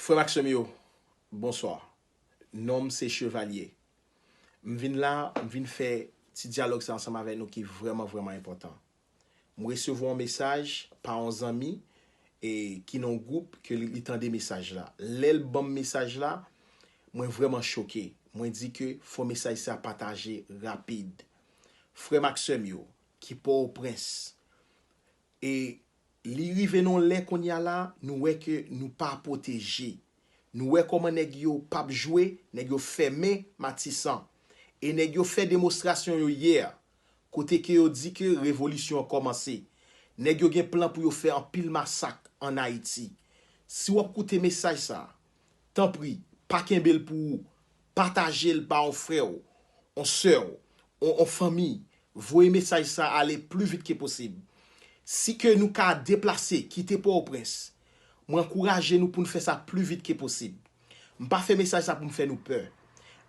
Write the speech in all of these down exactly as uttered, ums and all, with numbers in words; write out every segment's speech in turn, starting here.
Frè m ak sè m yo, bonswa. Non m se Chevalier. M vin la, m vin fè ti dyalòg sa ansanm avèk nou ki vrèman, vrèman enpòtan. M resevwa yon mesaj pa yon zanmi e ki nan yon gwoup ke li, li tande mesaj la. Lè l ban m mesaj la, mwen vrèman choke. Mwen di ke fò mesaj sa pataje rapid. Frè m ak sè m yo, ki Pòtoprens, e li rive nan yon lè kounye a la, nou wè ke nou pa pwoteje. Nou wè kòman nèg yo p ap jwe, nèg yo fèmen Matisan. E nèg yo fè demonstrasyon yo yè, kote ke yo di ke revolisyon an kòmanse. Nèg yo gen plan pou yo fè anpil masak ann Ayiti. Si w ap koute mesaj sa, tanpri, pa kenbe l pou ou. Pataje l ba yon frè w, yon sè w, yon, yon fanmi. Voye mesaj sa ale pli vit ke posib. Si ke nou ka deplase, kite Pòtoprens, mwen ankouraje nou pou n fè sa pli vit ke posib. M pa fè mesaj sa pou m fè nou pè.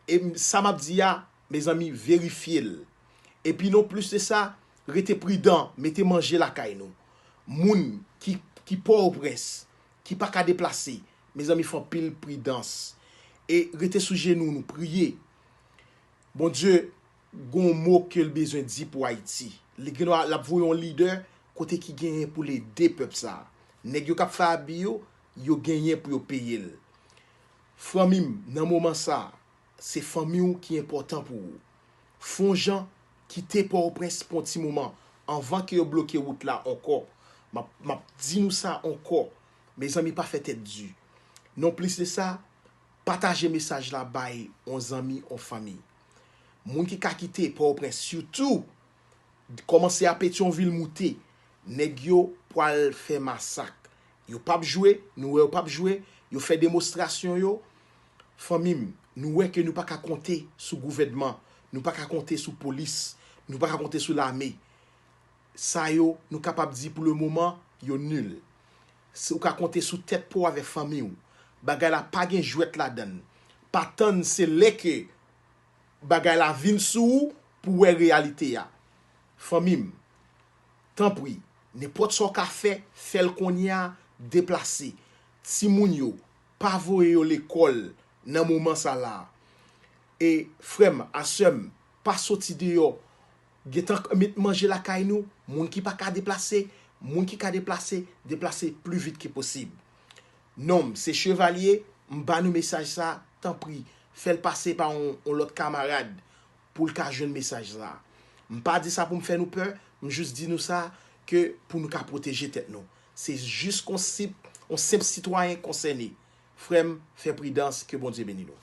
E m- sa m ap di a, mezanmi, verifye l. Epi non plis de sa, rete pridan, mete manje lakay nou. Moun ki, ki Pòtoprens, ki pa ka deplase, mezanmi, fè anpil pridans. E rete sou jenou nou, priye. Bondye gon mo ke l bezwen di pou Ayiti. Li gen dwa l ap voye yon lidè kote ki genyen pou l ede pèp sa. Nèg yo k ap fè abi yo, yo genyen pou yo peye l. Fanmi m, nan moman sa, se fanmi w ki enpòtan pou ou. Fè yon jan, kite Pòtoprens pou yon ti moman anvan ke yo bloke wout la ankò. M ap, m ap di nou sa ankò. Mezanmi, pa fè tèt di. Non plis de sa, pataje mesaj la bay yon zanmi, yon fanmi. Moun ki ka kite Pòtoprens, sitou kòmanse a Petyonvil moute, nèg yo pwal fè masak. Yo p ap jwe, nou wè yo p ap jwe, yo fè demonstrasyon yo. Fanmi m, nou wè ke nou pa ka konte sou gouvènman, nou pa ka konte sou polis, nou pa ka konte sou lame. Sa yo, nou kapab di pou le moman, yo nil. Si ou ka konte sou tèt pa w avèk fanmi w, bagay la pa gen jwèt ladan l. Pa tann se lè ke bagay la vin sou ou pou w wè reyalite a. Fanmi m, tanpri, nenpòt sa w ka fè, fè l kounye a, deplase. Timoun yo, pa voye yo lekòl nan moman sa la. E frè m, a sè m, pa soti deyò. Gentan met manje lakay nou, moun ki pa ka deplase, moun ki ka deplase, deplase pli vit ke posib. Non m se Chevalier, m ba nou mesaj sa, tanpri, fè l pase pa yon, yon lòt kamarad pou l ka jwenn mesaj sa. M pa di sa pou m fè nou pè, m jis di nou sa ke pou nou ka pwoteje tèt nou. Se jis konsip, yon senp sitwayen konsène. Frè m, fè pridans, ke Bondye beni nou.